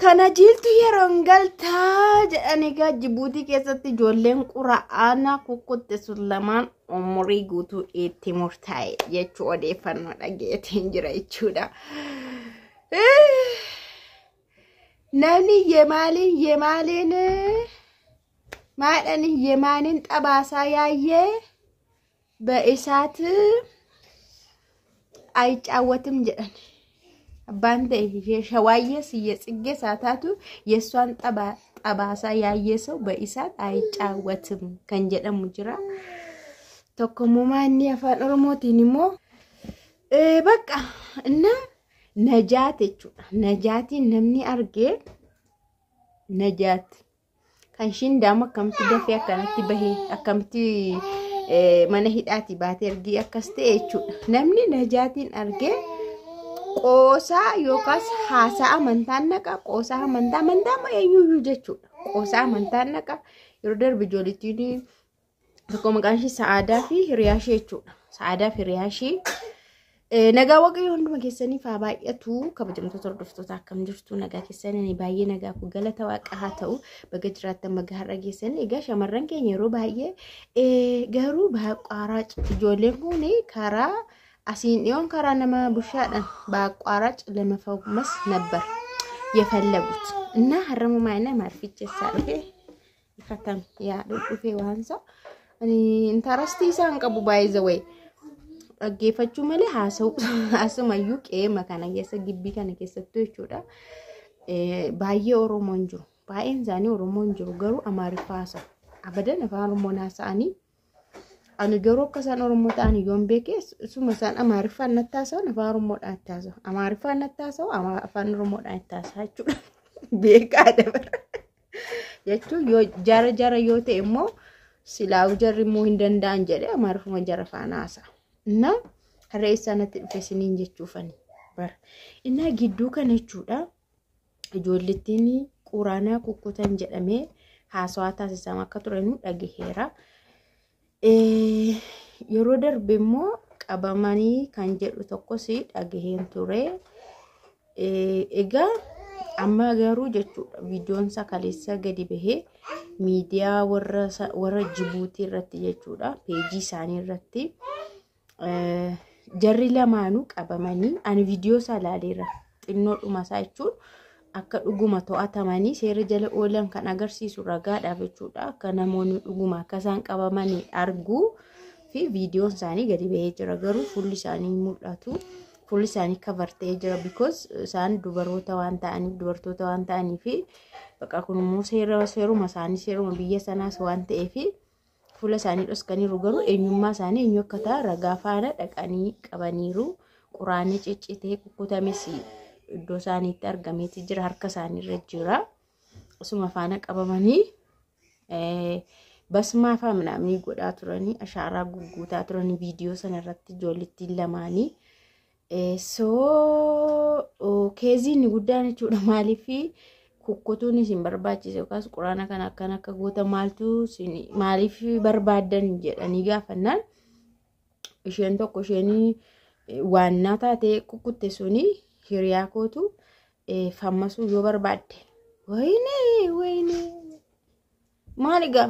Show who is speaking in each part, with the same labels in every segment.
Speaker 1: Kana jiiltu yeroon galtaa jedhan egaa Jibuutii keessatti ijoolleen qura'aana kukkutte sun lamaan umurii guutuu itti murtaa'e jechuu odeeffannoo dhageetiin jira jechuudha. Namni yemaaliin yemaaliin maadhan yemaaniin xabaasaa yaayyee በእሳት አይጫወትም jedhan. Abbaan ta'e ሸዋዬስ የጽጌ ሳታቱ የእሷን ጠባሳ ያየ ሰው በእሳት አይጫወትም kan jedhamu jira. Tokkommoo maanni afaan Oromootiin immoo bakka እና Najaat jechuudha. Najaatiin namni argee Najaat kan ishiin daa'ima akkamitti dafee akkanatti bahee akkamitti mana hidhaatii baatee ergii akkas ta'e jechuudha. Namni Najaatiin argee qoosaa yookaas haasaa amantaan naqa qoosaa amantaa amantaa ma eenyuyyuu jechuudha. Qoosaa amantaan naqa yeroo darbe ijoolittiin tokko maqaan ishee Sa'aadaa fi hiriyaa ishee jechuudha. Sa'aadaa fi hiriyaa ishee Nagaa Waaqayyoo hunduma keessaniif haa baay'atu. Kabajamtoota hordoftoota akkam jirtu nagaa keessanii baay'ee nagaa kun galata waaqa haa ta'u baga jiraattan baga har'a geessan. Egaa shamarran keenya yeroo baay'ee garuu baaqwaarac ijoolleen kun karaa asiin dhiyoon karaa nama bushaadhaan baaqwaarac ለመፈወስ ነበር የፈለጉት እና ሀረሙ ማይነ ማርፊቼሳ dhufe ifatam yaa dhufe waansa intarastii isaan qabu baay'ee wayi dhaggeeffachuu malee haasa'u asumayyuu qeema kana keessa gibbii kana keessattuu jechuudha. Baay'ee Oromoon jiru. Baay'een isaanii Oromoon jiru garuu Amaariffaa haasa'u. Abadan afaan Oromoon haasa'anii ani garuu akka isaan Oromoo ta'an yoon beeke suma isaan Amaariffaan natti haasa'an afaan Oromoodhaan itti haasa'u. Amaariffaan natti haasa'u afaan Oromoodhaan itti haasa'a jechuudha. Beekaadha bara. Jechuun yoo jara jara yoo ta'e immoo silaa jarri immoo hin danda'an jedhee Amaariffuma jara faana haasa'a. እና har'a eessaa natti dhufe isiniin jechuufani bara. Innaa gidduu kana jechuudha ijoollettiin quraanaa kukkutan jedhamee haasawaa taasisamaa akka turanu dhagaheera. Yeroo darbe immoo qabamanii kan jedhu tokkos dhagaheen ture. Egaa amma garuu jechuudha viidiyoon isaa kaleessa gadi bahee miidiyaa warra Jibuutii irratti jechuudha peejii isaanii irratti jarri lamaanuu qabamanii ani viidiyoo isaa ilaaleera xinnoodhuma isaa jechuun akka dhuguma to'atamanii seera jala oolan kan agarsiisu ragaadhaaf jechuudha akka namoonni dhuguma akka isaan qabamanii arguu fi viidiyoon isaanii gadi bahee jira garuu fuulli isaanii mul'atu fuulli isaanii cover ta'ee jira because isaan dubaroota waan ta'aniif dubartoota waan ta'aniif bakka kun immoo seera seeruma isaanii seeruma biyya sanaas waan ta'eef fuula isaanii dhoskaniiru garuu eenyummaa isaanii eenyu akka ta'an ragaa faana dhaqanii qabaniiru. Quraanni ciccitee kukkutames iddoo isaaniitti argameeti jira harka isaaniirra jira. Osuma faana qabamanii basmaa fa'aa ምናምን godhaa turanii ashaaraa gugguutaa turanii viidiyoo sanarratti ijoollittiin lamaanii. So keeziin guddaan jechuudha maaliif kukkutuun isin barbaachise yookaas quraana kana akkan akka goota maaltu maaliif barbaaddan jedhanii gaafannaan isheen tokko isheen waannaa taatee kukkutte suni hiriyaa kootu fammasuu yoo barbaadde wayinee wayinee maal egaa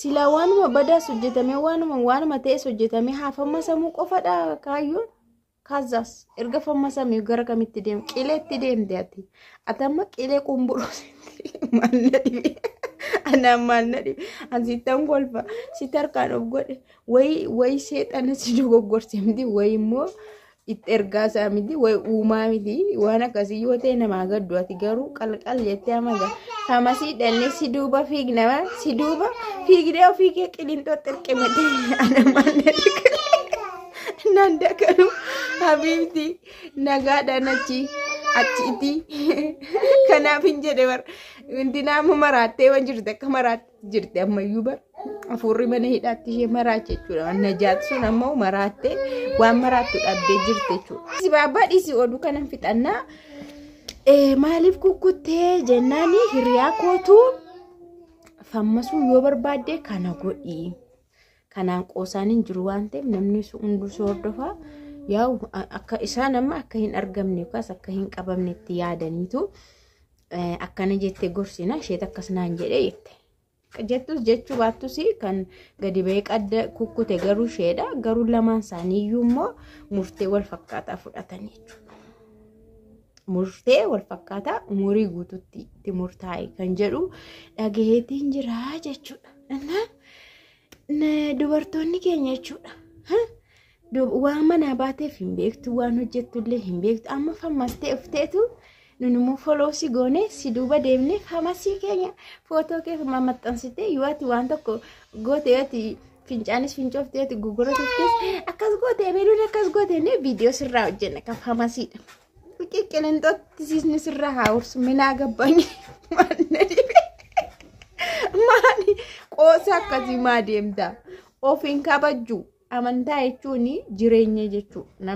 Speaker 1: silaa waanuma badaas hojjetamee waanuma waanuma ta'es hojjetamee haa fammasamuu qofadha kaayyoon. Kazaas erga fammasamee gara kamitti deem qileetti deemte ati ati amma qilee qumburoo maal na dhibe anaan maal na dhibe an sittan kolfa sitti harkaan of godhe wayi wayi seexana si dogoggorse miti wayi immoo itti ergaa isaa miti wayi uumaa miti waan akkasii yoo ta'e namaa gaddu ati garuu qalqal jettee amma gaa famasii dhannee si duuba fiignama si duuba fiigdee ofii kee qilinxoo xirqimate ana maal na dhibe. Nan dakaru habiibti nagaadhaan achi achitti kanaaf hin jedhe bar wanti nama maraattee waan jirte akka maraatte jirte ammayyuu bar hafuurri mana hidhaatti ishee maraache jechuudha. Najaat sun ammoo maraattee waan maraattu dhabdee jirte jechuudha. Si baabbaa dhiisii oduu kanan fixannaa maaliif kukkuttee jennaani hiriyaa kootu fammasuu yoo barbaadde kana godhi. Kanaan qoosaan hin jiru waan ta'eef namni hunduu si hordofa. Yaa'u akka isaan amma akka hin argamne yookaas akka hin qabamne itti yaadaniitu Akkana jettee gorsina isheet akkas naan jedhee jette. Jettus jechuu baattus kan gadi ba'ee qadda kukkute garuu isheedha. Garuu lamaan isaaniiyyuu immoo murtee wal fakkaataa fudhatan jechuudha. Murtee wal fakkaataa umurii guutuutti itti murtaa'e kan jedhu dhagaheetiin jira jechuudha. Dubartoonni keenya jechuudha. Waan manaa baateef hin beektu, waan hojjettullee hin beektu. Amma fammastee ufteetu nun immoo follow si goone si duuba deemnee famasii keenya footoo kee maxxansitee yoo ati waan tokko goote, yoo ati fincaanis fincoofte, yoo ati gugura tuftes, akkas goote, beeluun akkas goote ne viidiyoo sirraa hojjenna kan famasiidha. Qilinxootti siisni sirraa haa ursu, minaa gabbaanyi maal na dhibe, maali qoosa akkasii maa deemta? Ofiin kabajju. Amantaa jechuun jireenya jechuudha.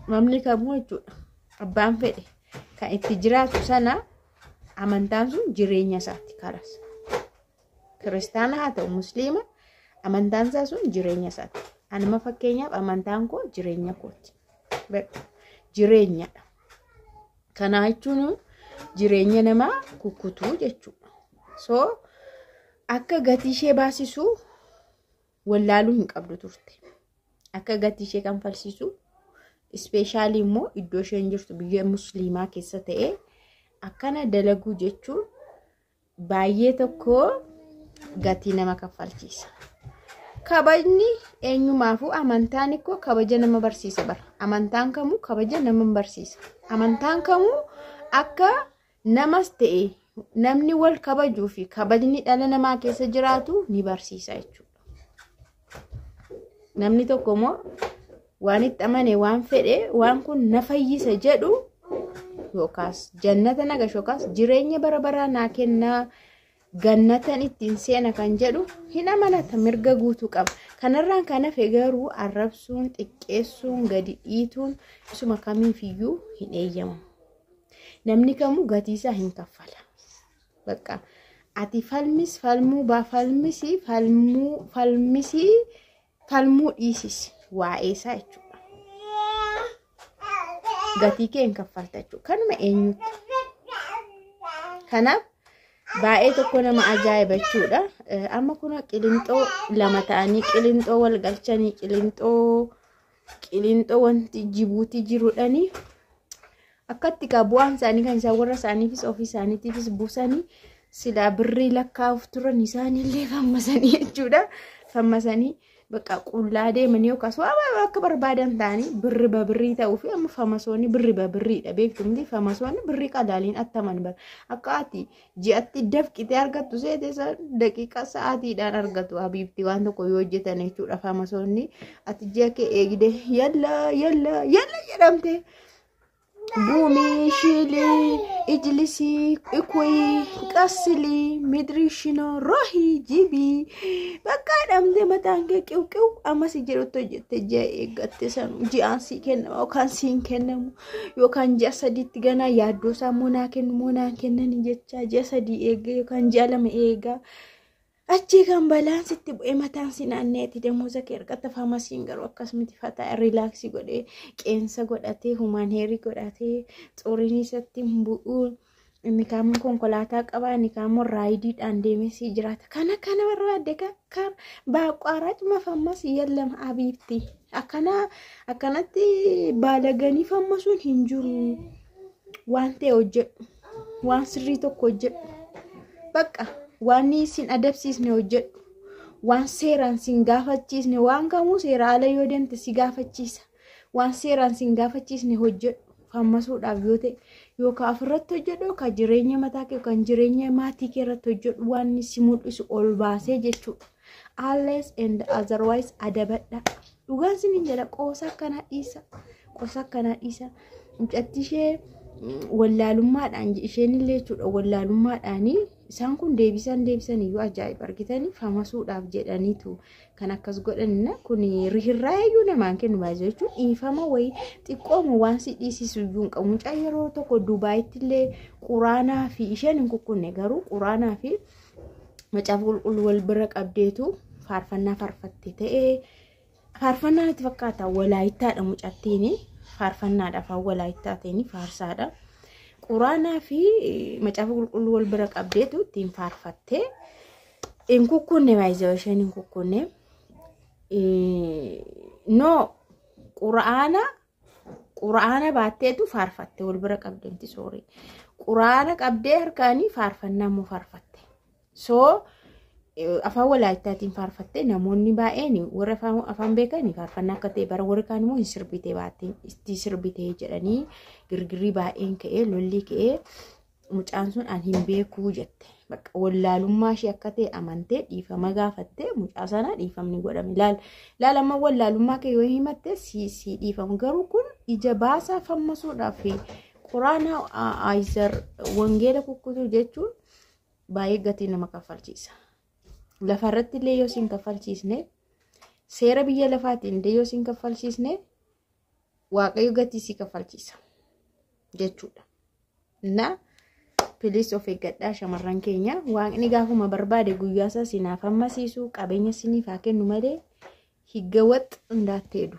Speaker 1: Namni kamuu jechuudha, abbaan fedhe kan itti jiraatu sana amantaan sun jireenya isaati karas. Kiristaana haa ta'u musliima, amantaan isaa sun jireenya isaati. Anuma fakkeenyaaf amantaan koo jireenya kooti. Jireenyadha. Kana jechuun jireenya namaa kukkutuu jechuudha. So akka gatii ishee baasisu wallaaluu hin qabdu turte. Akka gatii ishee kanfalsiisu, especially immoo iddoo isheen jirtu biyya musliimaa keessa ta'ee akkana dalaguu jechuun baay'ee tokko gatii nama kaffalchiisa. Kabajni eenyumaafuu, amantaan ikkoo kabaja nama barsiisa bara. Amantaan kamuu kabaja nama barsiisa. Amantaan kamuu akka namas ta'e namni wal kabajuu fi kabajni dhala namaa keessa jiraatu ni barsiisa jechuudha. Namni tokko immoo waan itti amane, waan fedhe, waan kun na fayyisa jedhu yookaas jannata nagashu yookaas jireenya bara baraa naa kennaa, gannatan ittiin seena kan jedhu hin amanata, mirga guutuu qaba. Kanarraan kan hafe garuu arrabsuun, xiqqeessuun, gadi dhiituun isuma kamiifiyyuu hin eeyyamamu. Namni kamuu gatii isaa hin kaffala. Bakka ati falmis falmuu baa falmisii falmuu falmisii falmuu dhiisisi waa'ee isaa jechuudha. Gatii kee hin kaffalta jechuudha. Kanuma eenyutti. Kanaaf baay'ee tokko nama ajaa'iba jechuudha. Amma kun qilinxoo lama ta'anii qilinxoo wal galchanii qilinxoo wanti Jibuutii jiruudhanii akkatti kaa bu'aan isaanii kan isaan warra isaaniifis ofii isaaniitiifis buusanii silaa birrii lakkaa'uuf turan isaanillee fammasanii jechuudha. Fammasanii bakka qullaa deemanii yookaas waan akka barbaadan ta'anii birri babirrii ta'uu fi amma famasoonni birri babirriidha, beektu miti? Famasoonni birrii qadaaliin attaman bara. Akka ati ji'atti dafqitee argattu seete daqiiqa sa'aatiidhaan argatu habiibti, waan tokko yoo hojjetan jechuudha. Famasoonni ati ji'a kee eegde yalla yalla yalla jedhamte, قومي شيلي اجلسي اكوي غسلي مدري شنو روحي جيبي bakka dhamdee mataan kee qiw qiw amma si jedhutti hojjette ji'a eeggatte san ji'aan sii kennama yookaan siin kennamu yookaan ji'a 3tti ganaa yaaddoo isaa moo naa kennu moo naan kennani jecha ji'a 3 eegga yookaan ji'a 2 eegaa achii kan balaan sitti bu'ee mataan si naanneeti damooza kee argatta. Faamasiin garuu akkasumatti fataa relax godhee qeensa godhatee human hair godhatee xuriin isatti hin bu'uu. Inni kaan konkolaataa qabaa, inni kaan immoo raayidiidhaan deemee si jiraata. Kana kana barbaadde kan baaqwaaraaj mafammas yallama abiibti. Akkana akkanatti baalaganii fammasuun hin jiru. Waan ta'e hojjedhu. Waan sirrii tokko hojjedhu. Bakka waan sin adabsiisne hojjedhu. Waan seeraan sin gaafachiisne, waan kamuu seera ala yoo deemte si gaafachiisa. Waan seeraan sin gaafachiisne hojjedhu. Fammasuudhaaf yoo ta'e yookaan ofirratti hojjedhu yookaan jireenya mataa kee yookaan jireenya maatii kee irratti hojjedhu, waan si mul'isu ol baasee jechuudha. Unless and otherwise adabadha. Dhugaan sinin jedha, qoosa akkanaa dhiisa. Qoosa akkanaa dhiisa. Mucatti ishee wallaalummaadhaan isheen illee jechuudha, wallaalummaadhaanii isaan kun deebisan deebisan iyyuu ajaa'iba argitanii famasuudhaaf jedhaniitu kan akkas godhanna. Kun rihirraa iyyuu namaan kennu baay'ee jechuun dhiifama wayii xiqqooma waan si dhiisisu iyyuu hin qabu. Mucaa yeroo tokko Dubaayitti illee quraanaa fi isheen hin kukkunne garuu quraanaa fi macaafa qulqulluu wal bira qabdeetu faarfannaa faarfatte ta'ee faarfannaa natti fakkaata, walaayittaadha mucattiin, faarfannaadha, afaan walaayittaa ta'een faarsaadha. Quraanaa fi macaafa qulqulluu wal bira qabdeetu ittiin faarfattee hin kukkunne baay'ee isheen hin kukkunne. No quraana quraana baatteetu faarfatte wal bira qabdeemti soorii. Quraana qabdee harkaanii faarfannaa immoo faarfatte. So afaan walaayittaatiin faarfatte namoonni baay'een warra afaan beekan faarfannaa akka ta'e bara warri kaan immoo hin sirbite baattee itti sirbite jedhanii girgirrii baay'een ka'ee lolli ka'ee mucaan sun an hin beekuu jette. Bakka wallaalummaa ishee akka ta'e amantee dhiifama gaafattee mucaa sana dhiifamni godhame. Laal laal amma wallaalummaa kee yoo himatte si si dhiifamu garuu kun ija baasaa fammasuudhaaf quraana aayizar wangeela kukkutuu jechuun baay'ee gatii nama kaffalchiisa. Lafarratti illee yoo siin kaffalchiisne seera biyya lafaatiin illee yoo siin kaffalchiisne waaqayyo gatii si kaffalchiisa jechuudha. Na piliis of eeggadhaa shamarran keenya waaqni gaafuma barbaade guyyaa isaa sinaaf hammasiisu qabeenya siniif haa kennu malee higga wax hundaatti hedu.